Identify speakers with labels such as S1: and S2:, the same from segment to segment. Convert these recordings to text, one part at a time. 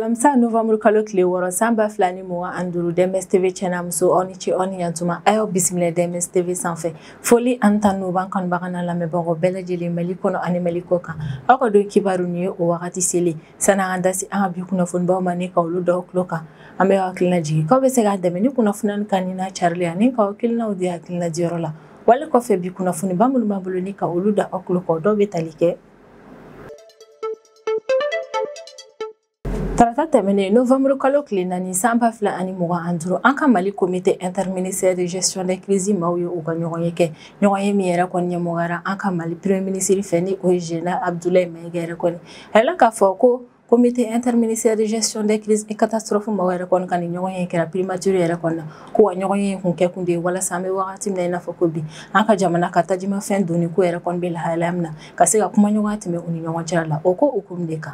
S1: Alamisa novembre kalo tile 6 san 2025 DMS TV chaîne muso aw ni ce aw ni yantuma a y'aw bisimila DMS TV sanfɛ foli an ta n'o b'an kanubaga n'a lamɛnbagaw bɛɛ lajɛlen Mali kɔnɔ ani Mali kɔ kan aw ka don kibaru nin ye o wagati selen sanni an ka da se an ka bi kunnafonibaw ma ni ka olu da aw tulo kan an bɛ hakilina jigin k'aw bɛ se k'an dɛmɛ ni kunnafoni kan ni n'a carili ani k'aw hakilinaw di hakilina diyɔrɔ la wale kɔfɛ bi kunnafoniba minnu b'an bolo ni ka olu da aw tulo kan dɔw bɛ tali kɛ Tarata tɛmɛnen novembre kalo tile 4 san 2025 an ka Mali comité interministériel de gestion des crises maaw ye u ka ɲɔgɔn ye kɛ ɲɔgɔn ye min yɛrɛ kɔni ɲɛmɔgɔyara an ka Mali premier ministre fɛ ni o ye Général Abdoulaye Maïga yɛrɛ kɔni a yirala k'a fɔ ko comité interministériel de gestion des crises et catastrophes maaw yɛrɛ kɔni ka nin ɲɔgɔn ye kɛra primature yɛrɛ kɔni na ko wa ɲɔgɔn ye kun kɛ kun de ye walasa an bɛ wagati min na i n'a fɔ ko bi an ka jamana ka tajimafɛn donni ko yɛrɛ kɔni bɛ lahalaya min na ka se ka kumaɲɔgɔnya tɛmɛ u ni ɲɔgɔn cɛ la o ko hukumu de kan.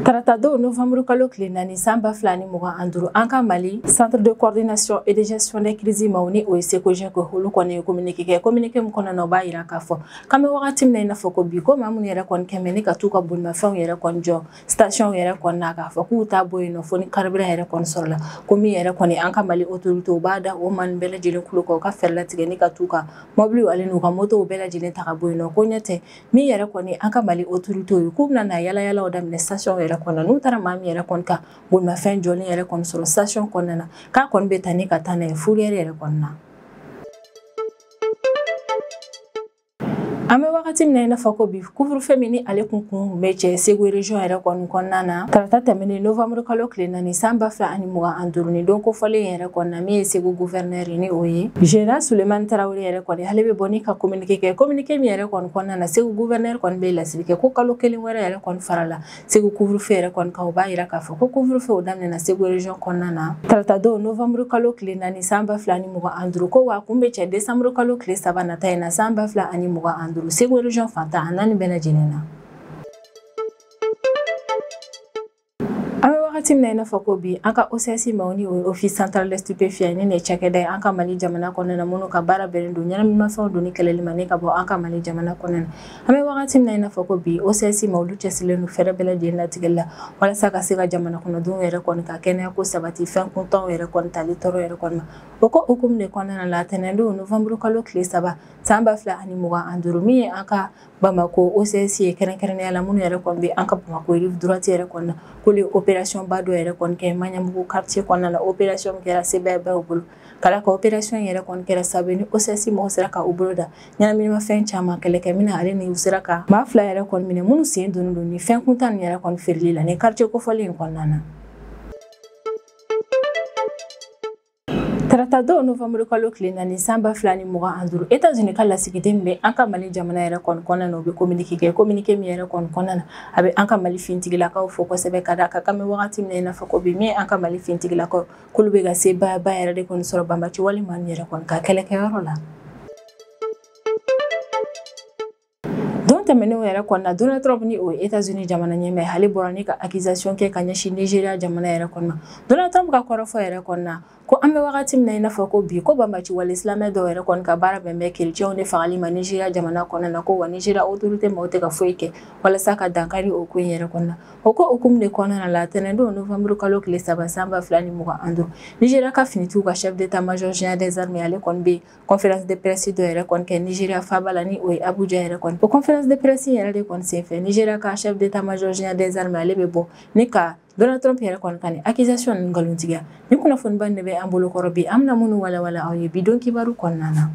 S1: Tarata don novembre kalo tile 4 san 2025 an ka Mali centre de coordination et de gestion des crises maaw ni o ye CECOGEC olu kɔni ye communiqué kɛ communiqué min kɔnɔna na o b'a yira k'a fɔ k'an bɛ wagati min na i n'a fɔ ko bi ko maa minnu yɛrɛ kɔni kɛmɛ ni ka t'u ka bolimafɛnw yɛrɛ kɔni jɔ station yɛrɛ kɔni na k'a fɔ k'u t'a bɔ yen nɔ fo ni carburant yɛrɛ kɔni sɔrɔla ko min yɛrɛ kɔni an ka Mali autorité u b'a da o maa ninnu bɛɛ lajɛlen tulo kan u ka fɛɛrɛ latigɛ ni ka t'u ka mɔbiliw ale n'u ka motow bɛɛ lajɛlen ta ka bɔ yen nɔ ko ɲɛ tɛ min yɛrɛ kɔni an ka Mali autorité ye k'u bɛna na yala yalaw daminɛ station yɛrɛ kɔnɔ n'u taara maa min yɛrɛ kɔni ka bolimafɛn jɔlen yɛrɛ kɔni sɔrɔ station kɔnɔna na k'a kɔni bɛ taa ni ka taa n'a ye fourrière yɛrɛ kɔnɔna na. An bɛ wagati min na i n'a fɔ ko bi couvre-feu min ni ale kun bɛ cɛ Segu région yɛrɛ kɔni kɔnɔna na tarata tɛmɛnen novembre kalo tile 4 san 2025 ni don kofɔlen yɛrɛ kɔnɔna min ye Segu gouverneur ni o ye Général Souleymane Traoré yɛrɛ kɔni ale bɛ bɔ ni ka communiqué kɛ communiqué min yɛrɛ kɔni kɔnɔna na Segu gouverneur kɔni bɛ laseli kɛ ko kalo kelen wɛrɛ yɛrɛ kɔni farala Segu couvre-feu yɛrɛ kɔni kan o b'a yira k'a fɔ ko couvre-feu o daminɛna Segu région kɔnɔna na tarata don novembre kalo tile 4 san 2025 ko wa kun bɛ cɛ décembre kalo tile 3 nata in na san 2025 Segu région fantan a naani bɛɛ lajɛlen na. An bɛ wagati min na i n'a fɔ ko bi an ka OCS maaw ni o ye Office central des stupéfiants ni nin ye cakɛda ye an ka Mali jamana kɔnɔna na minnu ka baara bɛnnen don ɲɛnaminimafɛnw donni kɛlɛli ma ni ka bɔ an ka Mali jamana kɔnɔna na an bɛ wagati min na i n'a fɔ ko bi OCS maaw olu cɛsirilen don fɛɛrɛ bɛɛ lajɛlen latigɛli la walasa ka se ka jamana kɔnɔdenw yɛrɛ kɔni ka kɛnɛya ko sabati fɛn kuntanw yɛrɛ kɔni tali tɔɔrɔ yɛrɛ kɔni ma o ko hukumu de kɔnɔna la tɛnɛndon novembre kalo tile 3 san 2025 min ye an ka Bamako OCS ye kɛrɛnkɛrɛnnenya la minnu yɛrɛ kɔni bɛ an ka Bamako rive droite yɛrɛ kɔni na k'olu ye opération ba dɔ yɛrɛ kɔni kɛ Maɲanbugu quartier kɔnɔna la opération min kɛra sebaayaba y'u bolo ka d'a kan opération yɛrɛ kɔni kɛra sababu ye ni OCS mɔgɔw sera ka u bolo da ɲɛnaminimafɛn caman kɛlɛkɛminɛn ale ni u sera ka maa 2 yɛrɛ kɔni minɛ minnu sen donnen don ni fɛn kuntan nin yɛrɛ kɔni feereli la ni quartier kofɔlen in kɔnɔna na. Tarata don novembre kalo tile 4 san 2025 États-Unis ka lasigiden min bɛ an ka Mali jamana yɛrɛ kɔni kɔnɔna na o bɛ communiqué kɛ communiqué min yɛrɛ kɔni kɔnɔna na a bɛ an ka Mali finitigilakaw fo kosɛbɛ ka d'a kan k'an bɛ wagati min na i n'a fɔ ko bi min ye an ka Mali finitigilakaw k'olu bɛ ka sebaayaba yɛrɛ de kɔni sɔrɔ banbaci walima nin yɛrɛ kɔni ka kɛlɛkɛyɔrɔ la. Don tɛmɛnenw yɛrɛ kɔni na Donald Trump ni o ye États-Unis jamana ɲɛmaa ale bɔra ni ka accusation kɛ ka ɲɛsin Nigeria jamana yɛrɛ kɔni ma Donald Trump ka kɔrɔfɔ yɛrɛ kɔni na ko an bɛ wagati min na i n'a fɔ ko bi ko banbaci wale silamɛ dɔw yɛrɛ kɔni ka baara bɛn bɛ kerecɛnw de fagali ma Nigeria jamana kɔnɔna na ko wa Nigeria autorité maaw tɛ ka foyi kɛ walasa ka dankari o ko in yɛrɛ kɔnɔna na o ko hukumu de kɔnɔna la tɛnɛndon novembre kalo tile 3 san 2025 Nigeria ka finitigiw ka chef d'état-major général des armées ale kɔni bɛ conférence de presse dɔ yɛrɛ kɔni kɛ Nigeria faaba la ni o ye Abuja yɛrɛ kɔni o conférence de presse yɛrɛ de kɔni senfɛ Nigeria ka chef d'état-major général des armées ale bɛ bɔ ni ka Donald Trump yɛrɛ kɔni ka nin accusation ninnu nkalontigiya ni kunnafoniba de bɛ an bolo kɔrɔ bi an bɛna minnu walawala aw ye bi don kibaru kɔnɔna na.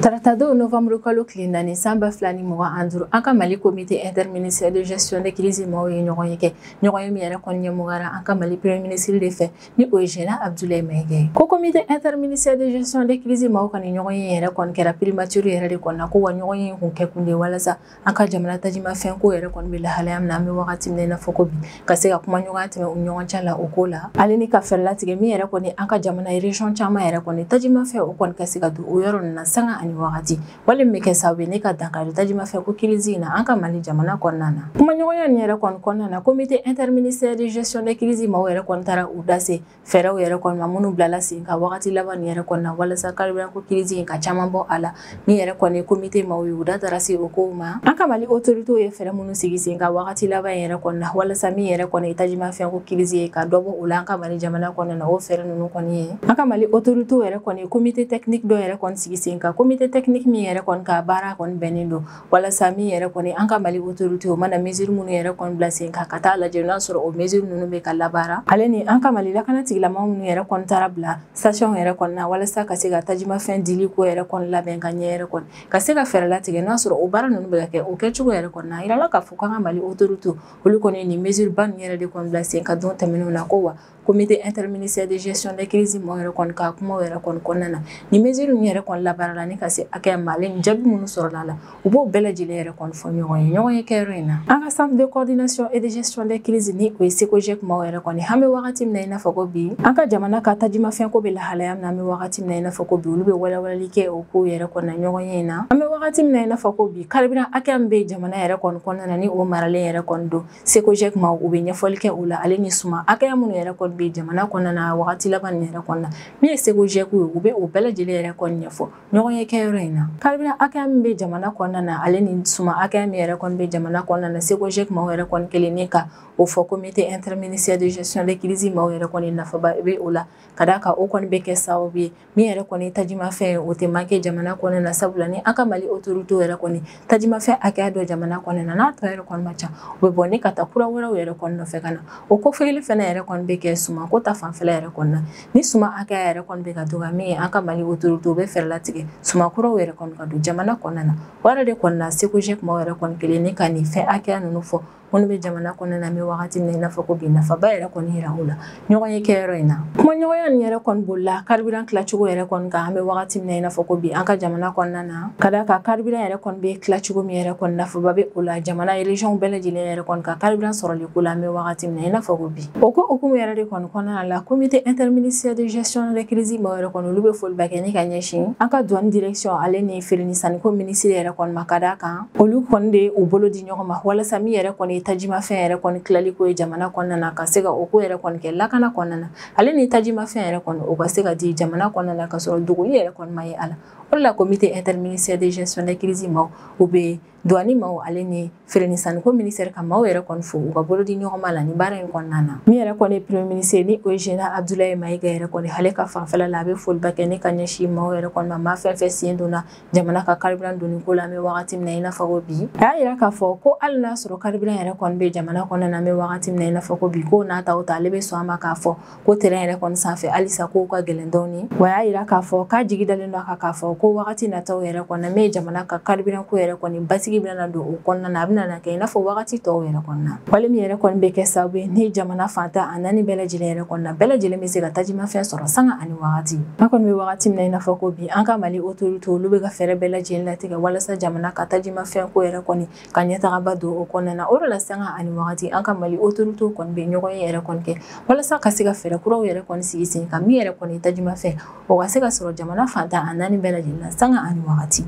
S1: Tarata don novembre kalo tile 4 san 2025 an ka Mali comité interministériel de gestion des crises maaw ye ɲɔgɔn ye kɛ ɲɔgɔn ye min yɛrɛ kɔni ɲɛmɔgɔyara an ka Mali premier ministre de fɛ ni o ye Général Abdoulaye Maïga ye ko comité interministériel de gestion des crises maaw ka nin ɲɔgɔn ye yɛrɛ kɔni kɛra primature yɛrɛ de kɔnɔna ko wa ɲɔgɔn ye kun kɛ kun de walasa an ka jamana tajimafɛn ko yɛrɛ kɔni bɛ lahalaya min na an bɛ wagati min na i n'a fɔ ko bi ka se ka kuma ɲɔgɔnya tɛmɛ u ɲɔgɔn cɛ la o ko la ale ni ka fɛɛrɛ latigɛ min yɛrɛ kɔni an ka jamana région caman yɛrɛ kɔni tajimafɛn o kɔni ka se ka don o yɔrɔ ninnu na sanga ani wagati wale min bɛ kɛ sababu ye ne ka dankari tajimafɛn ko crise in na an ka Mali jamana kɔnɔna na. Kumaɲɔgɔnya nin yɛrɛ kɔni kɔnɔna na, comité interministériel de gestion des crises maaw yɛrɛ kɔni taara u da se fɛɛrɛw yɛrɛ kɔni ma minnu bilala sen kan wagati laban nin yɛrɛ kɔni na walasa carburant ko crise in ka caman bɔ a la. Min yɛrɛ kɔni ye comité maaw ye, u da taara se o kow ma. An ka Mali autorités ye fɛɛrɛ minnu sigi sen kan wagati laban yɛrɛ kɔni na walasa min yɛrɛ kɔni ye tajimafɛn ko crise ye ka dɔ bɔ o la an ka Mali jamana kɔnɔna na, o fɛɛrɛ ninnu kɔni ye an ka Mali autorités yɛrɛ kɔni ye comité technique dɔ yɛrɛ kɔni sigi sen kan, comité technique min yɛrɛ kɔni ka baara kɔni bɛnnen don walasa min yɛrɛ kɔni an ka Mali autorités o mana mesure minnu yɛrɛ kɔni bila sen kan ka taa lajɛ n'a sɔrɔ o mesure ninnu bɛ ka labaara, ale ni an ka Mali lakana tigilama minnu yɛrɛ kɔni taara bila station yɛrɛ kɔni na walasa ka se ka tajimafɛn dili ko yɛrɛ kɔni labɛn ka ɲɛ yɛrɛ kɔni ka se ka fɛɛrɛ latigɛ n'a sɔrɔ o baara ninnu bɛ ka kɛ o kɛcogo yɛrɛ kɔni na. A yirala k'a fɔ k'an ka Mali autorités olu kɔni nin mesure ba ninnu yɛrɛ de kɔni bila sen kan don tɛmɛnenw na, ko wa comité interministériel de gestion des crises maaw yɛrɛ kɔni ka kumaw yɛrɛ kɔni kɔnɔna na nin mesure ninnu yɛrɛ kɔni labaara la ni ka se hakɛya ma, ale ni jaabi minnu sɔrɔla la u b'o bɛɛ lajɛlen yɛrɛ kɔni fɔ ɲɔgɔn ye ɲɔgɔn ye kɛyɔrɔ in na. An ka centre de coordination et de gestion des crises ni o ye SECOGEC maaw yɛrɛ kɔni, an bɛ wagati min na i n'a fɔ ko bi an ka jamana ka tajimafɛn ko bɛ lahalaya min na, an bɛ wagati min na i n'a fɔ ko bi olu bɛ walawalali kɛ o kow yɛrɛ kɔni na ɲɔgɔn ye in na. An bɛ wagati min na i n'a fɔ ko bi carburant hakɛya min bɛ jamana yɛrɛ kɔni kɔnɔna na ni o maralen yɛrɛ kɔni don, SECOGEC maaw u bɛ ɲɛfɔli kɛ o la, ale ni suma hakɛya minnu yɛrɛ kɔni bɛ jamana kɔnɔna na wagati laban nin yɛrɛ kɔnɔna na min ye SECOGEC ye, u bɛ o bɛɛ lajɛlen yɛrɛ kɔni ɲɛfɔ ɲɔgɔn ye kɛyɔrɔ in na. Carburant hakɛya min bɛ jamana kɔnɔna na ale ni suma hakɛya min yɛrɛ kɔni bɛ jamana kɔnɔna na, SECOGEC maaw yɛrɛ kɔni kelen ka o fɔ comité interministériel de gestion des crises maaw yɛrɛ kɔni nafaba bɛ o la, ka d'a kan o kɔni bɛ kɛ sababu ye min yɛrɛ kɔni tajimafɛn ye o tɛ manqué jamana kɔnɔna na, sabula ni an ka Mali autorités yɛrɛ kɔni tajimafɛn hakɛya dɔ jamana kɔnɔna na n'a tɔ yɛrɛ kɔni ma ca, u bɛ bɔ ni ka taa kura wɛrɛw yɛrɛ kɔni nɔfɛ ka na. O kɔfɛli fɛnɛ yɛrɛ kɔni bɛ kɛ suma ko ta fanfɛla yɛrɛ kɔni na, ni suma hakɛya yɛrɛ kɔni bɛ ka dɔgɔya min ye an ka Mali autorités u bɛ fɛɛrɛ latigɛ suma kuraw yɛrɛ kɔni ka don jamana kɔnɔna na. O yɛrɛ de kɔni na SECOGEC maaw yɛrɛ kɔni kelen ni ka nin fɛn hakɛya ninnu fɔ minnu bɛ jamana kɔnɔna na, an bɛ wagati min na i n'a fɔ ko bi nafaba yɛrɛ kɔni yira o la ɲɔgɔn ye kɛyɔrɔ in na. Kumaɲɔgɔnya nin yɛrɛ kɔni bolila carburant tilacogo yɛrɛ kɔni kan, an bɛ wagati min na i n'a fɔ ko bi an ka jamana kɔnɔna na, ka d'a kan carburant yɛrɛ kɔni bɛ tilacogo min yɛrɛ kɔni nafaba bɛ o la jamana région bɛɛ lajɛlen yɛrɛ kɔni ka carburant sɔrɔli ko la, an bɛ wagati min na i n'a fɔ ko bi. O ko hukumu yɛrɛ de kɔni kɔnɔna la, comité interministériel de gestion des crises maaw yɛrɛ kɔni olu bɛ foliba kɛ ni ka ɲɛsin an ka douane direction ale ni feere ni sanniko ministre yɛrɛ kɔni ma, ka d'a kan olu kɔni de u bolo di ɲɔgɔn ma walasa min yɛrɛ kɔni tajimafɛn yɛrɛ kɔni tilali ko ye jamana kɔnɔna na, ka se ka o ko yɛrɛ kɔni kɛ lakana kɔnɔna na, ale ni tajimafɛn yɛrɛ kɔni o ka se ka di jamana kɔnɔna na ka sɔrɔ dogoli yɛrɛ kɔni ma ye a la. O de la comité interministériel de gestion des crises maaw u bɛ douane maaw ale ni feere ni sanniko ministère ka maaw yɛrɛ kɔni fo u ka bolo di ɲɔgɔn ma la ni baara in kɔnɔna na. Min yɛrɛ kɔni ye premier ministre ni o ye général Abdoulaye Maïga yɛrɛ kɔni, ale ka fanfɛla la a bɛ foliba kɛ ne ka ɲɛsin maaw yɛrɛ kɔni ma, maa fɛn fɛn sen donna jamana ka carburant donni ko la an bɛ wagati min na i n'a fɔ ko bi. A y'a yira k'a fɔ ko hali n'a sɔrɔ carburant yɛrɛ kɔni bɛ jamana kɔnɔna na an bɛ wagati min na i n'a fɔ ko bi, ko n'a ta o ta ale bɛ sɔn a ma k'a fɔ ko terrain yɛrɛ kɔni sanfɛ halisa kow ka gɛlɛn dɔɔni. Wa a y'a yira k'a fɔ k'a jigi dalen don a kan k'a fɔ ko wagati nataw yɛrɛ kɔni min ye jamana ka carburant ko yɛrɛ kɔni basigi bɛna don o kɔnɔna na, a bɛna kɛ i n'a fɔ wagati tɔw yɛrɛ kɔnɔna. Wale min yɛrɛ kɔni bɛ kɛ sababu ye ni jamana fantan a naani bɛɛ lajɛlen yɛrɛ kɔni na bɛɛ lajɛlen bɛ se ka tajimafɛn sɔrɔ sanga ani wagati. An kɔni bɛ wagati min na i n'a fɔ ko bi an ka Mali autorités olu bɛ ka fɛɛrɛ bɛɛ lajɛlen latigɛ walasa jamana ka tajimafɛn ko yɛrɛ kɔni ka ɲɛtagaba don o kɔnɔna na. O de la sanga ani wagati an ka Mali autorités kɔni bɛ ɲɔgɔn ye yɛrɛ kɔni kɛ walasa ka se ka fɛɛrɛ kuraw yɛrɛ kɔni sigi sen kan min yɛrɛ kɔni tajimafɛn o ka se ka sɔrɔ jamana fantan a naani bɛɛ lajɛlen na sanga ani wagati.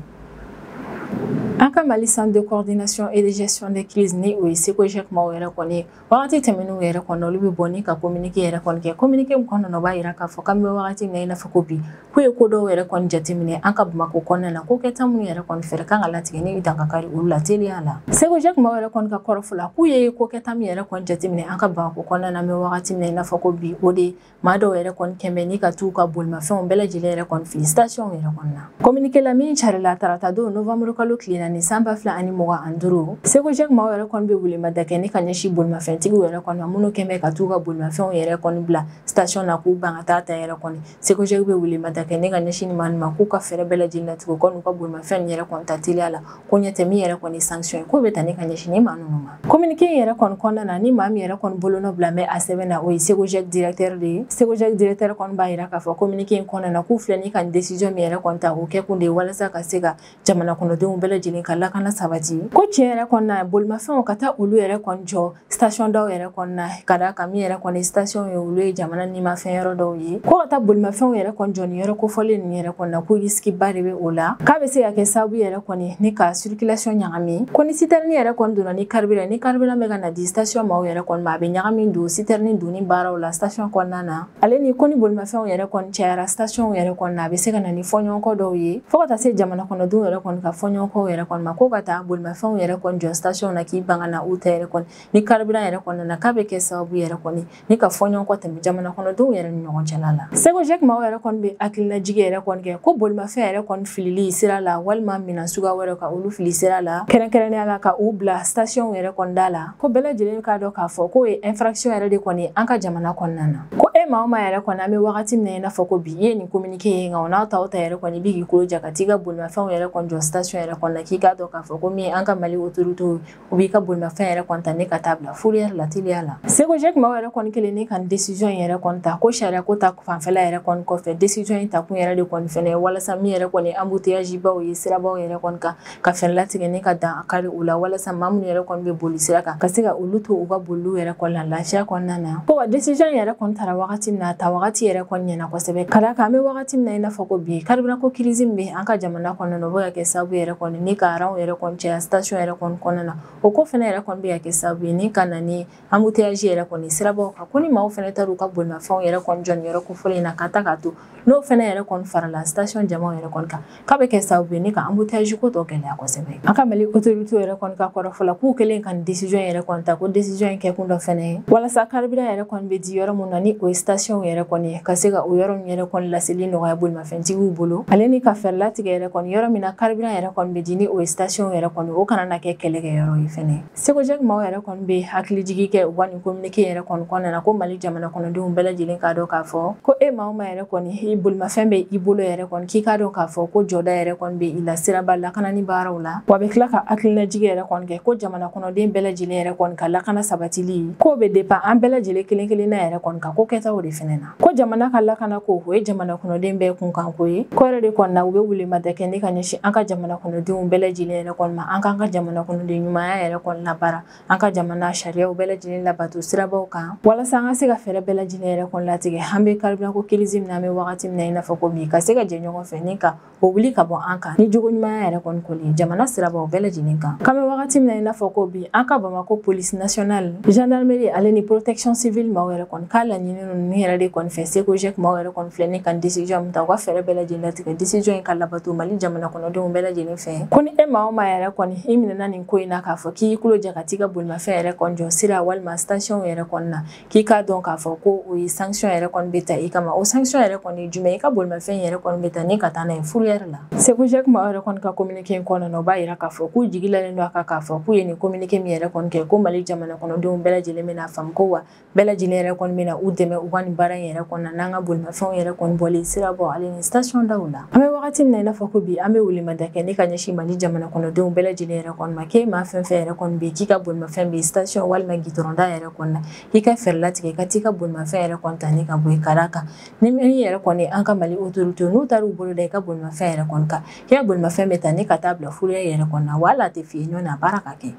S1: An ka Mali centre de coordination et de gestion des crises ni o ye SECOGEC maaw yɛrɛ kɔni ye, wagati tɛmɛnenw yɛrɛ kɔni olu bɛ bɔ ni ka communiqué yɛrɛ kɔni kɛ. Communiqué min kɔnɔna na o b'a yira k'a fɔ k'an bɛ wagati min na i n'a fɔ ko bi k'u ye ko dɔw yɛrɛ kɔni jateminɛ an ka Bamakɔ kɔnɔna na, ko kɛta minnu yɛrɛ kɔni fɛɛrɛ kan ka latigɛ ni dankari olu la teliya la. SECOGEC maaw yɛrɛ kɔni ka kɔrɔfɔ la k'u ye ko kɛta min yɛrɛ kɔni jateminɛ an ka Bamakɔ kɔnɔna na an bɛ wagati min na i n'a fɔ ko bi, o de maa dɔw yɛrɛ kɔni kɛmɛ ni ka t'u ka bolimafɛnw bɛɛ lajɛlen yɛrɛ kɔni fili station yɛrɛ kɔni na. Communiqué la min carila tarata don novembre kalo tile 4 san 2025, SECOGEC maaw yɛrɛ kɔni bɛ welemada kɛ ni ka ɲɛsin bolimafɛntigiw yɛrɛ kɔni ma minnu kɛmɛ ka t'u ka bolimafɛnw yɛrɛ kɔni bila station na k'u ban ka taa ta yɛrɛ kɔni. SECOGEC bɛ welemada kɛ ni ka ɲɛsin maa ma k'u ka fɛɛrɛ bɛɛ lajɛlen latigɛ u kɔni u ka bolimafɛn yɛrɛ kɔni ta teliya la, ko ɲɛ tɛ min yɛrɛ kɔni sanction ye k'o bɛ ta ni ka ɲɛsin ni maa ninnu ma. Communiqué in yɛrɛ kɔni kɔnɔna na ni maa min yɛrɛ kɔni bolonɔ bila mɛ a sɛbɛn na o ye SECOGEC directeur de ye. SECOGEC directeur kɔni b'a yira k'a fɔ communiqué in kɔnɔna na k'u filɛ ni ka décision min yɛrɛ kɔni ta o kɛ kun de ye walasa ka se ka jamana kɔnɔdenw bɛɛ lajɛlen lajɛlen ka lakana sabati. Ko tiɲɛ yɛrɛ kɔnɔna bolimafɛnw ka taa olu yɛrɛ kɔni jɔ station daw yɛrɛ kɔnɔna, ka d'a kan min yɛrɛ kɔni station ye olu ye jamana nimafɛn yɔrɔ dɔw ye, ko ka taa bolimafɛnw yɛrɛ kɔni jɔ nin yɔrɔ kofɔlen ninnu yɛrɛ kɔnɔna, ko risque ba de bɛ o la, k'a bɛ se ka kɛ sababu yɛrɛ kɔni ni ka circulation ɲagami. Ko ni citerne yɛrɛ kɔni donna ni carburant, ni carburant bɛ ka na di station maaw yɛrɛ kɔni ma, a bɛ ɲagami don citerne donni baaraw la station kɔnɔna na. Ale ni ko ni bolimafɛnw yɛrɛ kɔni cayara station yɛrɛ kɔnɔna, a bɛ se ka na ni fɔɲɔgɔnkɔ dɔw ye, fo ka taa se jamana kɔnɔdenw yɛrɛ kɔni ka fɔɲɔgɔnkɔw yɛrɛ kɔni ma, ko ka taa bolimafɛnw yɛrɛ kɔni jɔ station na k'i ban ka na u ta yɛrɛ kɔni ni carburant yɛrɛ kɔnɔna na, k'a bɛ kɛ sababu yɛrɛ kɔni ni ka fɔɲɔgɔnkɔ tɛmɛ jamana kɔnɔdenw yɛrɛ ni ɲɔgɔn cɛla la. SEGOJEC maaw yɛrɛ kɔni bɛ hakilinajigi yɛrɛ kɔni kɛ ko bolimafɛn yɛrɛ kɔni filili sira la walima minɛn suguya wɛrɛ ka olu fili sira la, kɛrɛnkɛrɛnnenya la ka u bila station yɛrɛ kɔni da la, ko bɛɛ lajɛlen k'a dɔn k'a fɔ k'o ye infraction yɛrɛ de kɔni an ka jamana kɔnɔna na. Ko e maa o maa yɛrɛ kɔni an bɛ wagati min na i n'a fɔ ko bi i ye nin communiqué ye, nka o n'a ta o ta yɛrɛ kɔni i bɛ k'i tulo ja ka t'i ka bolimafɛnw yɛrɛ kɔni jɔ station yɛrɛ kɔni na, k'i k'a dɔn k'a fɔ ko min ye an ka Mali autorité u b'i ka bolimafɛn yɛrɛ kɔni ta ne ka taa bila fourrière la teliya la. SEGOJEC maaw yɛrɛ kɔni kelen ni ka décision yɛrɛ kɔni ta, ko sariya ko ta fanfɛla yɛrɛ kɔni kɔfɛ, décision in ta kun yɛrɛ de kɔni fɛnɛ walasa min yɛrɛ kɔni embouteillage baw ye sirabaw yɛrɛ kɔni kan, ka fɛɛrɛ latigɛ ne ka dan kari u la, walasa maa minnu yɛrɛ kɔni bɛ boli sira kan ka se ka olu to u ka boliw yɛrɛ kɔni la lafiya kɔnɔna na. Ko wa décision yɛrɛ kɔni tara wagati min na, ta wagati yɛrɛ kɔni ɲɛna kosɛbɛ, ka d'a kan an bɛ wagati min na i n'a fɔ ko bi carburant ko crise min bɛ an ka jamana kɔnɔna na, o bɛ ka kɛ sababu yɛrɛ kɔni ni ka ranw yɛrɛ kɔni caya station yɛrɛ kɔni kɔnɔna na, o ko fɛnɛ yɛrɛ kɔni bɛ ka kɛ sababu ye ni ka na ni embouteillage yɛrɛ kɔni sirabaw kan. Ko ni maaw fɛnɛ taara u ka bolimafɛnw yɛrɛ kɔni jɔ nin yɔrɔ kofɔlen in na ka taa k'a to n'o fɛnɛ yɛrɛ kɔni farala station jamaw yɛrɛ kɔni kan, k'a bɛ kɛ sababu ye ni ka embouteillage ko tɔ gɛlɛya kosɛbɛ. An ka Mali autorité yɛrɛ kɔni ka kɔrɔfɔ la, k'u kɛlen ka nin décision yɛrɛ kɔni ta, ko décision in kɛkun dɔ fɛnɛ ye walasa carburant yɛrɛ kɔni bɛ di yɔrɔ mun na ni o ye station yɛrɛ kɔni ye, ka se ka o yɔrɔ min yɛrɛ kɔni laseli nɔgɔya bolimafɛntigiw bolo, ale ni ka fɛɛrɛ latigɛ yɛrɛ kɔni yɔrɔ min na carburant yɛrɛ kɔni bɛ di ni o ye station yɛrɛ kɔni, o kana na kɛ kɛlɛkɛyɔrɔ ye fɛnɛ. SEGOJEC maaw yɛrɛ kɔni bɛ hakilijigi kɛ u ka nin communiqué yɛrɛ kɔni kɔnɔna na, ko Mali jamana kɔnɔdenw bɛɛ lajɛlen k'a dɔn k'a fɔ ko e maa o maa yɛrɛ kɔni i bolimafɛn bɛ i bolo yɛrɛ kɔni, k'i k'a dɔn k'a fɔ ko jɔda yɛrɛ kɔni bɛ i la siraba lakanani baaraw la. Wa a bɛ tila ka hakilinajigi yɛrɛ kɔni kɛ ko jamana kɔnɔden bɛɛ lajɛlen yɛrɛ kɔni ka lakana sabatili k'o bɛ dépend an bɛɛ lajɛlen kelen kelenna yɛrɛ kɔni ka ko kɛtaw de fɛnɛ na. Ko jamana ka lakana ko o ye jamana kɔnɔden bɛɛ kunkanko ye, ko yɛrɛ de kɔni na u bɛ welemada kɛ ne ka ɲɛsin an ka jamana kɔnɔdenw bɛɛ lajɛlen yɛrɛ kɔni ma, an k'an ka jamana kɔnɔden ɲumanya yɛrɛ kɔni labaara, an ka jamana sariyaw bɛɛ lajɛlen labato sirabaw kan, walasa an ka se ka fɛɛrɛ bɛɛ lajɛlen yɛrɛ kɔni latigɛ. An bɛ carburant ko crise min na an bɛ wagati min na i n'a fɔ ko bi, ka se ka jɛ ɲɔgɔn fɛ ni ka o wuli ka bɔ an kan ni jogo ɲumanya yɛrɛ kɔni kɔni jamana sirabaw bɛɛ lajɛlen kan. K'an bɛ wagati min na i n'a fɔ ko bi, an ka Bamako police nationale, gendarmerie ale ni protection civile maaw yɛrɛ kɔni k'a laɲini ninnu yɛrɛ de kɔni fɛ, SEGOJEC maaw yɛrɛ kɔni filɛ ni ka décision min ta, u ka fɛɛrɛ bɛɛ lajɛlen latigɛ décision in ka labato Mali jamana kɔnɔdenw bɛɛ lajɛlen fɛ. Ko ni e maa o maa yɛrɛ kɔni i minɛna nin ko in na k'a fɔ k'i tulo ja ka t'i ka bolimafɛn yɛrɛ kɔni jɔ sira walima station yɛrɛ kɔni na, k'i k'a dɔn k'a fɔ ko o ye sanction yɛrɛ kɔni bɛ ta i kama. O sanction yɛrɛ kɔni ye jumɛn ye? I ka bolimafɛn yɛrɛ kɔni bɛ ta ni ka taa n'a ye fourrière la. SEGOJEC maaw yɛrɛ kɔni ka communiqué in kɔnɔna na, o b'a yira k'a fɔ k'u jigi lalen don a kan k'a fɔ k'u ye nin communiqué min yɛrɛ kɔni kɛ, ko Mali jamana kɔnɔdenw bɛɛ lajɛlen bɛna faamu ko wa bɛɛ lajɛlen yɛrɛ kɔni bɛna u dɛmɛ u ka nin baara in yɛrɛ kɔni na, n'an ka bolimafɛnw yɛrɛ kɔni bɔlen sira bɔ ale ni station daw la. An bɛ wagati min na i n'a fɔ ko bi, an bɛ welemada kɛ ne ka ɲɛsin Mali jamana kɔnɔdenw bɛɛ lajɛlen yɛrɛ kɔni ma, k'e maa fɛn fɛn yɛrɛ kɔni bɛ yen k'i ka bolimafɛn bɛ station walima goudron da yɛrɛ kɔni na, k'i ka fɛɛrɛ latigɛ ka t'i ka bolimafɛn yɛrɛ kɔni ta ni ka bɔ yen, ka d'a kan ni min yɛrɛ kɔni an ka Mali autorité n'u taara u bolo da i ka bolimafɛn yɛrɛ kɔni kan, k'i ka bolimafɛn bɛ ta ni ka taa bila fourrière yɛrɛ kɔni na, wa hali a tɛ f'i ye ɲɔgɔn na a baara ka kɛ.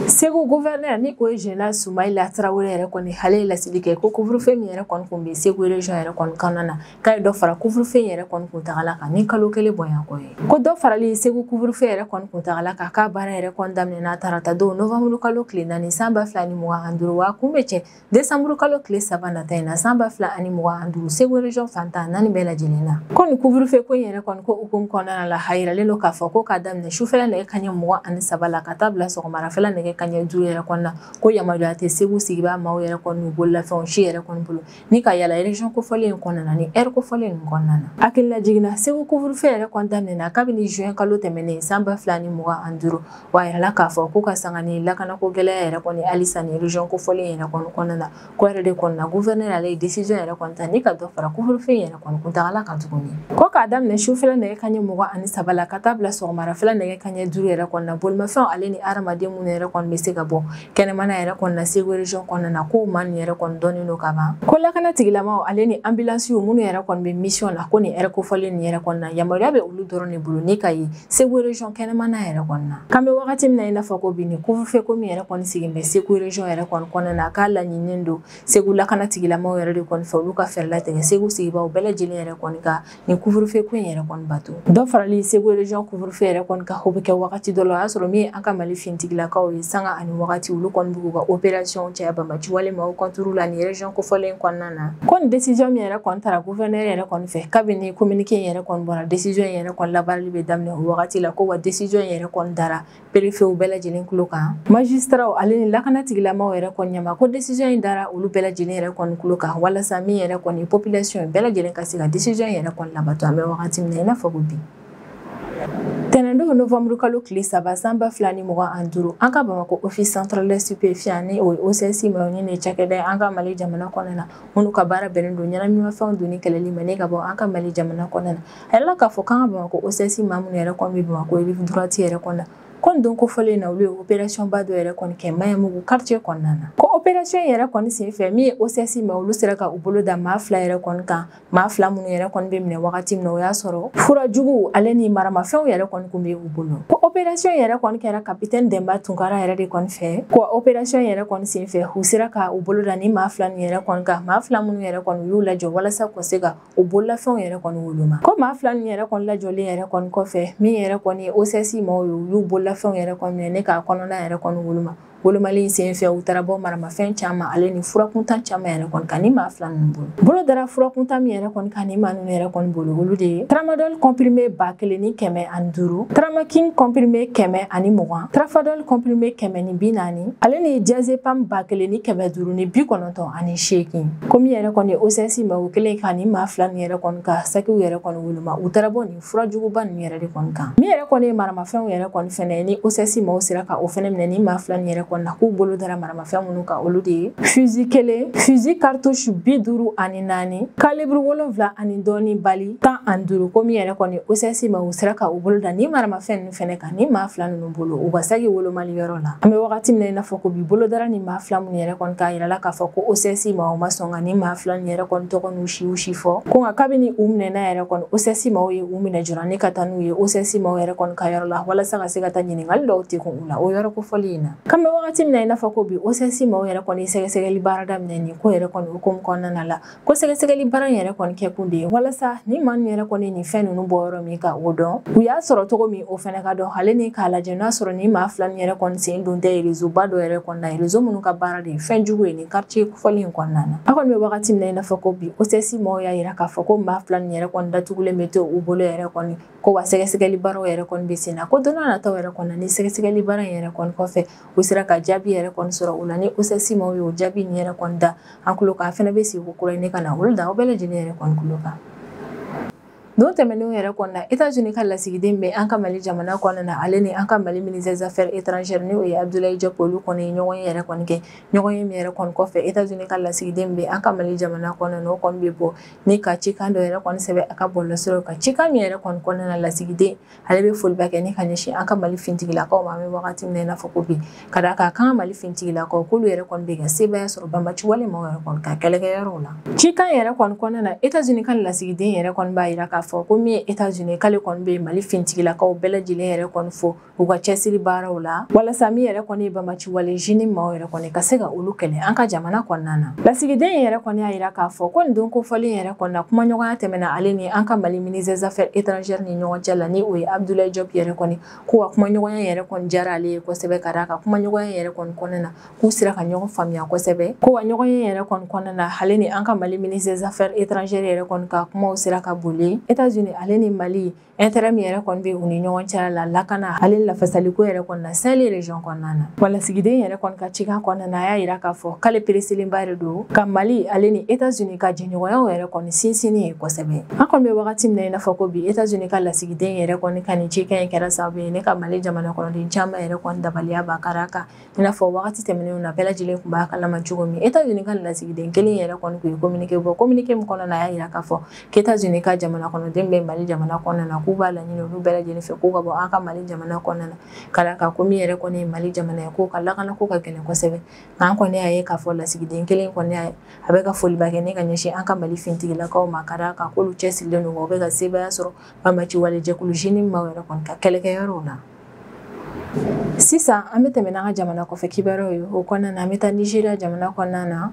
S1: Segu gouverneur ni o ye général Soumaïla Traoré yɛrɛ kɔni, ale ye laseli kɛ ko couvre-feu min yɛrɛ kɔni kun bɛ Segu région yɛrɛ kɔni kɔnɔna na, k'a ye dɔ fara couvre-feu yɛrɛ kɔni kuntagala kan ni kalo kelen bɔɲɔgɔn ye. Ko dɔ farali Segu couvre-feu yɛrɛ kɔni kuntagala kan, k'a baara yɛrɛ kɔni daminɛna tarata don novembre kalo tile 4 san 2025, wa kun bɛ cɛ décembre kalo tile 3 nata in na san 2025 Segu région fan 14 bɛɛ lajɛlen na. Ko nin couvre-feu ko in yɛrɛ kɔni ko hukumu kɔnɔna la, a yiralen don k'a fɔ ko k'a daminɛ sufɛla nɛgɛ kanɲɛ 23 la ka taa bila sɔgɔmarafɛla nɛgɛ kanɲɛ 5 yɛrɛ kɔni na, ko yamaruya tɛ Segu sigibaa maaw yɛrɛ kɔni n'u bololafɛnw si yɛrɛ kɔni bolo ni ka yala région kofɔlen in kɔnɔna na ni heure kofɔlen in kɔnɔna na. Hakilila jiginna Segu couvre-feu yɛrɛ kɔni daminɛna kabini juin kalo tɛmɛnen san 2025, wa a yirala k'a fɔ ko ka sanga ni lakanako gɛlɛya yɛrɛ kɔni halisa ni région kofɔlen yɛrɛ kɔni kɔnɔna na, ko yɛrɛ de kɔni na gouverneur ale ye décision yɛrɛ kɔni ta ni ka dɔ fara couvre-feu yɛrɛ kɔni kuntagala kan tuguni. Ko k'a daminɛ sufɛla nɛgɛ kanɲɛ 23 la ka taa bila sɔgɔmarafɛla nɛgɛ kanɲɛ 5 yɛrɛ kɔni na, bolimafɛnw ale ni hadamaden minnu yɛrɛ kɔni kɔni bɛ se ka bɔ kɛnɛmana yɛrɛ kɔni na Segu région kɔnɔna na, ko maa ninnu yɛrɛ kɔni dɔnnen don ka ban. Ko lakana tigilamaw ale ni ambulance minnu yɛrɛ kɔni bɛ mission la, ko nin ɛrɛ kofɔlen nin yɛrɛ kɔni na, yamaruya bɛ olu dɔrɔn de bolo ni ka ye Segu région kɛnɛmana yɛrɛ kɔni na. K'an bɛ wagati min na i n'a fɔ ko bi, nin couvre-feu ko min yɛrɛ kɔni sigilen bɛ Segu région yɛrɛ kɔni kɔnɔna na, k'a laɲininen don Segu lakana tigilamaw yɛrɛ de kɔni fɛ, olu ka fɛɛrɛ latigɛ Segu sigibaaw bɛɛ lajɛlen yɛrɛ kɔni ka nin couvre-feu ko in yɛrɛ kɔni bato. Dɔ farali Segu région couvre-feu yɛrɛ kɔni kan, o bɛ kɛ wagati dɔ la, o y'a sɔrɔ min ye an ka Mali finitigilakaw ye, sanga ani wagati olu kɔni b'u ka opération caya banbaci walima o contre la nin région kofɔlen kɔnɔna na. Ko nin décision min yɛrɛ kɔni tara gouverneur yɛrɛ kɔni fɛ, kabini communiqué in yɛrɛ kɔni bɔra, décision in yɛrɛ kɔni labaarali bɛ daminɛ o wagati la. Ko wa décision in yɛrɛ kɔni dara préfet bɛɛ lajɛlen tulo kan, magistrat ale ni lakana tigilamaw yɛrɛ kɔni ɲɛma. Ko décision in dara olu bɛɛ lajɛlen yɛrɛ kɔni tulo kan, walasa min yɛrɛ kɔni population bɛɛ lajɛlen ka se ka décision in yɛrɛ kɔni labato. An bɛ wagati min na i n'a fɔ ko bi, tɛnɛndon novembre kalo tile 3 san 2025, an ka Bamakɔ Office central des stupéfiants, ni o ye OCS ma, ni ne cakɛda ye an ka Mali jamana kɔnɔna na, minnu ka baara bɛnnen don ɲɛnaminimafɛnw donni kɛlɛli ma ne ka bɔ an ka Mali jamana kɔnɔna na. A yɛrɛ la k'a fɔ k'an ka Bamakɔ OCS maa minnu yɛrɛ kɔni bɛ Bamakɔ rive droite yɛrɛ kɔnɔna na, ko nin don kofɔlen na, olu ye opération ba dɔ yɛrɛ kɔni kɛ Maɲamugu quartier kɔnɔna na. Ko opération yɛrɛ kɔni senfɛ, min ye OCS ma, olu sera ka u bolo da maa 2 yɛrɛ kɔni kan. Maa 2 minnu yɛrɛ kɔni bɛ minɛ wagati min na, o y'a sɔrɔ fura jugu ale ni maramafɛnw yɛrɛ kɔni kun bɛ u bolo. Ko opération yɛrɛ kɔni kɛra capitaine Demba Tunkara yɛrɛ de kɔni fɛ. Ko opération yɛrɛ kɔni senfɛ, u sera ka u bolo da ni maa 2 ninnu yɛrɛ kɔni kan. Maa 2 minnu yɛrɛ kɔni, u y'u lajɔ walasa ka se ka u bololafɛnw yɛrɛ kɔni woloma. Ko maa 2 ninnu yɛrɛ kɔni lajɔlen yɛrɛ kɔni kɔfɛ, min yɛrɛ kɔni ye OCS maaw ye, u y'u bololafɛnw yɛrɛ kɔni minɛ ne k'a kɔnɔna yɛrɛ kɔni woloma. Wolomali in senfɛ, u taara bɔ maramafɛn caman ale ni furakuntan caman yɛrɛ kɔni kan ni maa 2 ninnu bolo. Bolo dara furakuntan min yɛrɛ kɔni kan ni maa ninnu yɛrɛ kɔni bolo, olu de ye tramadol comprimé 1505, tramakin comprimé 120, trafadol comprimé 140, ale ni diazepam 1598. Ko min yɛrɛ kɔni OCS ma, o kelen kan ni maa 2 ninnu yɛrɛ kɔni ka sakiw yɛrɛ kɔni woloma, u taara bɔ nin fura juguba ninnu yɛrɛ de kɔni kan. Min yɛrɛ kɔni ye maramafɛnw yɛrɛ kɔni fɛnɛ ni OCS maaw sera ka o fɛnɛ minɛ ni maa 2 ninnu yɛrɛ kɔni na, k'u bolo dara maramafɛn minnu kan, olu de ye fusil 1, fusil cartouche 54, calibre 7 ani dɔɔni, bali 15. Ko min yɛrɛ kɔni OCS ma, u sera ka u bolo da ni maramafɛn ninnu fɛnɛ kan ni maa 2 ninnu bolo u ka sagi wolomali yɔrɔ la. An bɛ wagati min na i n'a fɔ ko bi, bolo dara ni maa 2 minnu yɛrɛ kɔni k'a yirala k'a fɔ ko OCS ma, u ma sɔn ka ni maa 2 ninnu yɛrɛ kɔni tɔgɔ n'u siw si fɔ. Ko nka kabini u minɛna yɛrɛ kɔni, OCS maaw ye u minɛ joona ni ka taa n'u ye OCS maaw yɛrɛ kɔni ka yɔrɔ la, walasa ka se ka taa ɲininkali dɔw tekun u la o yɔrɔ kofɔli in na. K'an bɛ wagati min na i n'a fɔ ko bi, OCS maaw yɛrɛ kɔni sɛgɛsɛgɛli baara daminɛ nin ko yɛrɛ kɔni hukumu kɔnɔna la. Ko sɛgɛsɛgɛli baara in yɛrɛ kɔni kɛkun de ye walasa ni maa ninnu yɛrɛ kɔni nin fɛn ninnu bɔ yɔrɔ min ka o dɔn, u y'a sɔrɔ cogo min o fɛnɛ ka dɔn, ale ni k'a lajɛ n'a sɔrɔ ni maa 2 ninnu yɛrɛ kɔni sen don tɛ réseau ba dɔ yɛrɛ kɔni na, réseau minnu ka baara de ye fɛn jugu ye nin quartier kofɔlen in kɔnɔna na. A kɔni bɛ wagati min na i n'a fɔ ko bi, OCS maaw y'a yira k'a fɔ ko maa 2 ninnu yɛrɛ kɔni datugulen bɛ to u bolo yɛrɛ kɔni, ko wa sɛgɛsɛgɛli baaraw yɛrɛ kɔni bɛ sen na. Ko don n'a nataw yɛrɛ kɔni na, ni sɛgɛsɛgɛli baara in yɛrɛ kɔni kɔfɛ, u sera ka jaabi yɛrɛ kɔni sɔrɔ o la, ni OCS maaw y'o jaabi nin yɛrɛ kɔni da an tulo kan, a fɛnɛ bɛ sigi ko kura ye ne ka na olu da aw bɛɛ lajɛlen yɛrɛ kɔni tulo kan. Don tɛmɛnenw yɛrɛ kɔnɔna na, États-Unis ka lasigiden bɛ an ka Mali jamana kɔnɔna na, ale ni an ka Mali ministre des affaires étrangères, ni o ye Abdoulaye Diop, olu kɔni ye ɲɔgɔn ye yɛrɛ kɔni kɛ. Ɲɔgɔn ye min yɛrɛ kɔni kɔfɛ, États-Unis ka lasigiden bɛ an ka Mali jamana kɔnɔna na, o kɔni bɛ bɔ ni ka cikan dɔ yɛrɛ kɔni sɛbɛn a ka bɔlɔlɔsiraw kan. Cikan min yɛrɛ kɔni kɔnɔna na, lasigiden ale bɛ foliba kɛ ni ka ɲɛsin an ka Mali finitigilakaw ma, an bɛ wagati min na i n'a fɔ ko bi, ka d'a kan k'an ka Mali finitigilakaw k'olu yɛrɛ kɔni bɛ ka sebaaya sɔrɔ banbaci wale maaw yɛrɛ kɔni ka kɛlɛkɛyɔrɔw la. Cikan yɛrɛ kɔni kɔnɔna na, États-Unis ka lasigiden yɛrɛ kɔni b'a yira k'a fɔ ko min ye États-Unis, k'ale kɔni bɛ Mali finitigilakaw bɛɛ lajɛlen yɛrɛ kɔni fo u ka cɛsiri baaraw la, walasa min yɛrɛ kɔni ye banbaci wale jini maaw yɛrɛ kɔni ka se ka olu kɛlɛ an ka jamana kɔnɔna na. Lasigiden yɛrɛ kɔni y'a yira k'a fɔ ko nin don kofɔlen yɛrɛ kɔni na, kumaɲɔgɔnya tɛmɛna ale ni an ka Mali ministre des affaires étrangères ni ɲɔgɔn cɛ la, ni o ye Abdoulaye Diop yɛrɛ kɔni, ko wa kumaɲɔgɔnya yɛrɛ kɔni diyara ale ye kosɛbɛ, ka d'a kan kumaɲɔgɔnya yɛrɛ kɔni kɔnɔna na k'u sera ka ɲɔgɔn faamuya kosɛbɛ. Ko wa ɲɔgɔn ye yɛrɛ kɔni kɔnɔna na, ale ni an ka Mali ministre des affaires étrangères yɛrɛ kɔni ka kumaw sera ka boli États-Unis ale ni Mali intérêt min yɛrɛ kɔni bɛ u ni ɲɔgɔn cɛ la, lakana ale lafasaliko yɛrɛ kɔni na Sahel région kɔnɔna na. Wa lasigiden yɛrɛ kɔni ka cikan kɔnɔna na, a y'a yira k'a fɔ k'ale pereselenba de don ka Mali ale ni États-Unis ka jɛɲɔgɔnyaw yɛrɛ kɔni sinsinni ye kosɛbɛ. An kɔni bɛ wagati min na i n'a fɔ ko bi, États-Unis ka lasigiden yɛrɛ kɔni ka nin cikan in kɛra sababu ye ne ka Mali jamana kɔnɔden caman yɛrɛ kɔni dabaliya b'a kara kan, i n'a fɔ wagati tɛmɛnenw na bɛɛ lajɛlen tun b'a kalama cogo min. États-Unis ka lasigiden kelen yɛrɛ kɔni tun ye communiqué bɔ, communiqué min kɔnɔna na a y'a yira k'a fɔ k'États-Unis ka jamana kɔnɔ kɔnɔden bɛ Mali jamana kɔnɔna na, k'u b'a laɲini olu bɛɛ lajɛlen fɛ k'u ka bɔ an ka Mali jamana kɔnɔna na, ka d'a kan ko min yɛrɛ kɔni ye Mali jamana ye, k'o ka lakana ko ka gɛlɛn kosɛbɛ. Nka an kɔni y'a ye k'a fɔ lasigiden kelen kɔni a bɛ ka foliba kɛ ne ka ɲɛsin an ka Mali finitigilakaw ma, ka d'a kan k'olu cɛsirilen don, u bɛ ka sebaaya sɔrɔ banbaci wale jɛkulu JNIM maaw yɛrɛ kɔni ka kɛlɛkɛyɔrɔw la. Sisan an bɛ tɛmɛ n'an ka jamana kɔfɛ kibaruyaw ye. O kɔnɔna na, an bɛ taa Nizeriya jamana kɔnɔna na.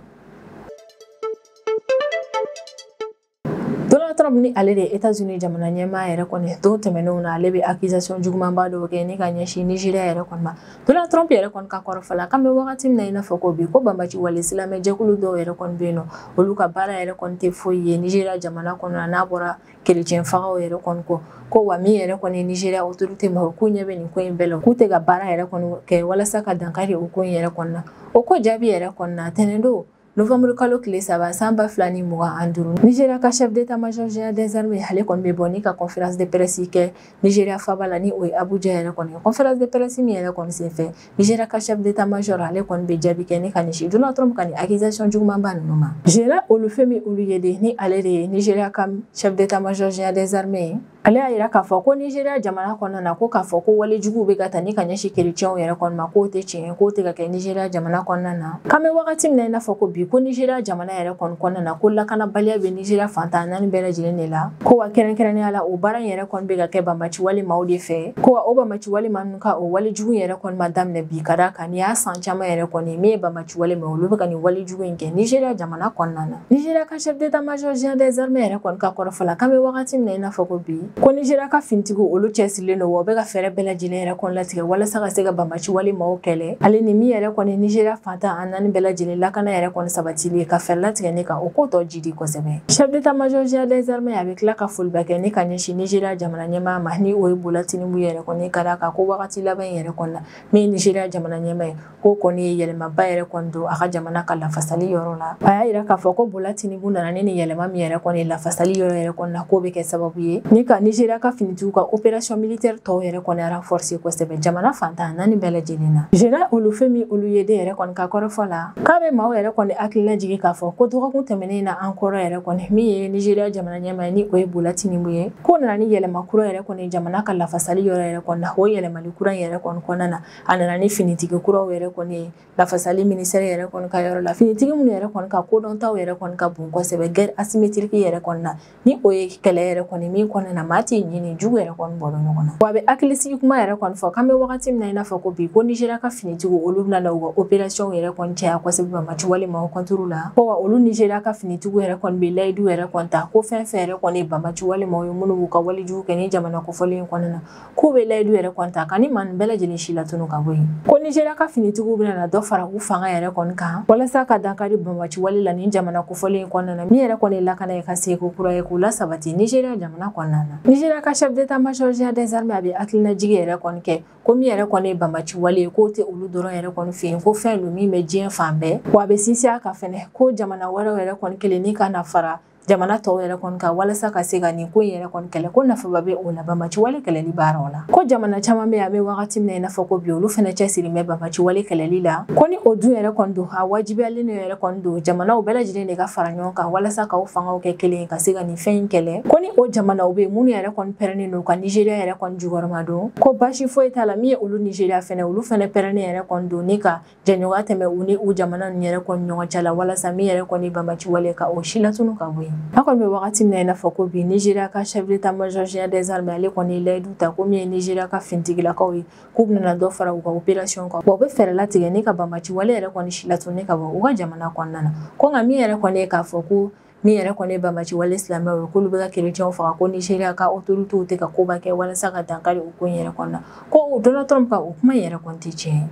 S1: Donald Trump ni ale de ye États-Unis jamana ɲɛmaa yɛrɛ kɔni, don tɛmɛnenw na ale bɛ accusation jugumanba dɔw kɛ ni ka ɲɛsin Nizeriya yɛrɛ kɔni ma. Donald Trump yɛrɛ kɔni ka kɔrɔfɔ la, k'an bɛ wagati min na i n'a fɔ ko bi, ko banbaci wale silamɛ jɛkulu dɔw yɛrɛ kɔni bɛ yen nɔ, olu ka baara yɛrɛ kɔni tɛ foyi ye Nizeriya jamana kɔnɔ n'a bɔra kerecɛn fagaw yɛrɛ kɔni kɔ. Ko wa min yɛrɛ kɔni Nizeriya autorité ma, k'u ɲɛ bɛ nin ko in bɛɛ la, k'u tɛ ka baara yɛrɛ kɔni kɛ walasa ka dankari o ko in yɛrɛ kɔni na. O ko jaabi yɛrɛ kɔni na, tɛnɛn don novembre kalo tile 3 san 2025, Nizeriya ka chef d'état-major général des armées ale kɔni bɛ bɔ ni ka conférence de presse kɛ Nizeriya faaba la, ni o ye Abuja yɛrɛ kɔni. Conférence de presse min yɛrɛ kɔni senfɛ, Nizeriya ka chef d'état-major ale kɔni bɛ jaabi kɛ ni ka ɲɛsin Donald Trump ka nin accusation jugumanba ninnu ma. Général Olufemi Oluyede ni ale de ye Nizeriya ka chef d'état-major général des armées ye, ale y'a yira k'a fɔ ko Nizeriya jamana kɔnɔna na, ko k'a fɔ ko walejuguw bɛ ka ta ni ka ɲɛsin kerecɛnw yɛrɛ kɔni ma, k'o tɛ tiɲɛ, k'o tɛ ka kɛ Nizeriya jamana kɔnɔna na. K'an bɛ wagati min na i n'a fɔ ko bi, ko Nizeriya jamana yɛrɛ kɔni kɔnɔna na, ko lakanabaliya bɛ Nizeriya fantan naani bɛɛ lajɛlen de la. Ko wa kɛrɛnkɛrɛnnenya la, o baara in yɛrɛ kɔni bɛ ka kɛ banbaci wale maaw de fɛ. Ko wa o banbaci wale maa ninnu ka o walejugu yɛrɛ kɔni ma daminɛ bi, ka d'a kan nin y'a san caman yɛrɛ kɔni min ye banbaci wale maa, olu bɛ ka nin walejugu in kɛ Nizeriya jamana kɔnɔna na. Nizeriya ka chef d'état-major général des armées yɛrɛ kɔni ka kɔrɔfɔ la, k'an bɛ wagati min na i n'a fɔ ko bi, ko Nizeriya ka finitigiw olu cɛsirilen don, wa u bɛ ka fɛɛrɛ bɛɛ lajɛlen yɛrɛ kɔni latigɛ walasa ka se ka banbaci wale maaw kɛlɛ, ale ni min yɛrɛ kɔni Nizeriya fantan an naani bɛɛ lajɛlen lakana yɛrɛ kɔni sabatili ka fɛɛrɛ latigɛ ne ka o ko tɔ jidi kosɛbɛ. Chef d'état-major général des armées a bɛ tila ka foliba kɛ ne ka ɲɛsin Nizeriya jamana ɲɛmaa ma, ni o ye Bola Tinubu yɛrɛ kɔni, ka d'a kan ko wagati laban in yɛrɛ kɔni na, min ye Nizeriya jamana ɲɛmaa ye, k'o kɔni ye yɛlɛmaba yɛrɛ kɔni don a ka jamana ka lafasali yɔrɔ la. A y'a yira k'a fɔ ko Bola Tinubu nana ni nin yɛlɛma min yɛrɛ kɔni lafasali yɔrɔ yɛrɛ kɔni na, k'o bɛ kɛ sababu ye ni ka Nizeriya ka finitigiw ka opération militaire tɔw yɛrɛ kɔni renforcer kosɛbɛ jamana fantan naani bɛɛ lajɛlen na. Général Olufemi Oluyede yɛrɛ kɔni ka kɔrɔfɔ la, k'a bɛ maaw yɛrɛ kɔni hakili lajigin k'a fɔ ko dɔgɔkun tɛmɛnen na an kɔrɔ yɛrɛ kɔni min ye Nizeriya jamana ɲɛmaa ye, ni o ye Bola Tinubu ye, k'o nana ni yɛlɛma kura yɛrɛ kɔni jamana ka lafasali yɔrɔ yɛrɛ kɔni na. O yɛlɛmali kura yɛrɛ kɔni kɔnɔna na, a nana ni finitigi kuraw yɛrɛ kɔni ye lafasali ministère yɛrɛ kɔni ka yɔrɔ la, finitigi minnu yɛrɛ kɔni ka kodɔntaw yɛrɛ kɔni ka bon kosɛbɛ guerre asymétrique yɛrɛ kɔni na, ni o ye kɛlɛ yɛrɛ kɔni min kɔnɔna na maa t'i ɲini jugu yɛrɛ kɔni bɔra ɲɔgɔn na. Wa a bɛ hakilisigi kuma yɛrɛ kɔni fɔ k'an bɛ wagati min na i n'a fɔ ko bi, ko Nizeriya ka finitigiw olu bɛna na u ka opération yɛrɛ kɔni caya kosɛbɛ banbaci wale maaw contre la. Ko wa olu Nizeriya ka finitigiw yɛrɛ kɔni bɛ layidu yɛrɛ kɔni ta, ko fɛn fɛn yɛrɛ kɔni ye banbaci wale maaw ye minnu b'u ka walejugu kɛ ni jamana kofɔlen in kɔnɔna na, k'u bɛ layidu yɛrɛ kɔni ta ka ni maa ninnu bɛɛ lajɛlen si latunu ka bɔ yen. Ko Nizeriya ka finitigiw bɛna na dɔ fara u fanga yɛrɛ kɔni kan walasa ka dankari banbaci wale la nin jamana kofɔlen in kɔnɔna na, min yɛrɛ kɔni ye lakana ye ka seko kura ye k'u lasabati Nizeriya jamana kɔnɔna na. Nizeriya ka chef d'état-major général des armées a bɛ hakilinajigi yɛrɛ kɔni kɛ ko min yɛrɛ kɔni ye banbaci wale ye, k'o tɛ olu dɔrɔn yɛrɛ kɔni fɛ yen, ko fɛn don min bɛ diɲɛ fan bɛɛ. Wa a bɛ sinsin a kan fɛnɛ ko jamana wɛrɛw yɛrɛ kɔni kelen ni ka na fara jamana tɔw yɛrɛ kɔni kan walasa ka se ka nin ko in yɛrɛ kɔni kɛlɛ, ko nafaba bɛ o la banbaci wale kɛlɛli baaraw la. Ko jamana caman bɛ yen, an bɛ wagati min na i n'a fɔ ko bi, olu fɛnɛ cɛsiri bɛ banbaci wale kɛlɛli la. Ko ni o dun yɛrɛ kɔni don, a wajibiyalen yɛrɛ kɔni don jamanaw bɛɛ lajɛlen de ka fara ɲɔgɔn kan walasa k'aw fangaw kɛ kelen ye ka se ka nin fɛn in kɛlɛ. Ko ni o jamanaw bɛ yen minnu yɛrɛ kɔni pɛrɛnnen don ka Nizeriya yɛrɛ kɔni jukɔrɔma don, ko baasi foyi t'a la min ye olu Nizeriya fɛnɛ, olu fɛnɛ pɛrɛnnen yɛrɛ kɔni don ni ka jɛɲɔgɔnya tɛmɛ u ni u jamana ninnu yɛrɛ kɔni ɲɔgɔn cɛ la walasa min yɛrɛ kɔni banbaci wale ka o si latunu ka bɔ yen. An kɔni bɛ wagati min na i n'a fɔ ko bi, Nizeriya ka chef d'état-major général des armées ale kɔni ye layidu ta ko min ye Nizeriya ka finitigilakaw ye, k'u bɛna dɔ fara u ka opération kan, wa u bɛ fɛɛrɛ latigɛ ni ka banbaci wale yɛrɛ kɔni si latunu ka bɔ u ka jamana kɔnɔna na. Ko nka min yɛrɛ kɔni ye k'a fɔ ko min yɛrɛ kɔni ye banbaci wale silamɛw ye, k'olu bɛ ka kerecɛnw faga, ko Nizeriya ka autorités tɛ ka koba kɛ walasa ka dankari o ko in yɛrɛ kɔnɔna na, ko Donald Trump ka o kuma in yɛrɛ kɔni tɛ tiɲɛ ye.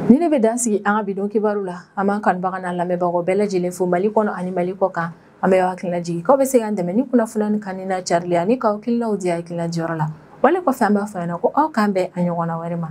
S1: Ni ne bɛ dan sigi an ka bi don kibaru la, an b'an kanubaga n'an lamɛnbagaw bɛɛ lajɛlen fo Mali kɔnɔ ani Mali kɔ kan. An bɛ hakilina jigin k'aw bɛ se k'an dɛmɛ ni kunnafoniya kan n'a carili ani k'aw hakilinaw di hakilina jɔyɔrɔ la. Wale kɔfɛ an b'a fɔ ɲɛna ko aw k'an bɛn a ɲɔgɔnna wɛrɛ ma.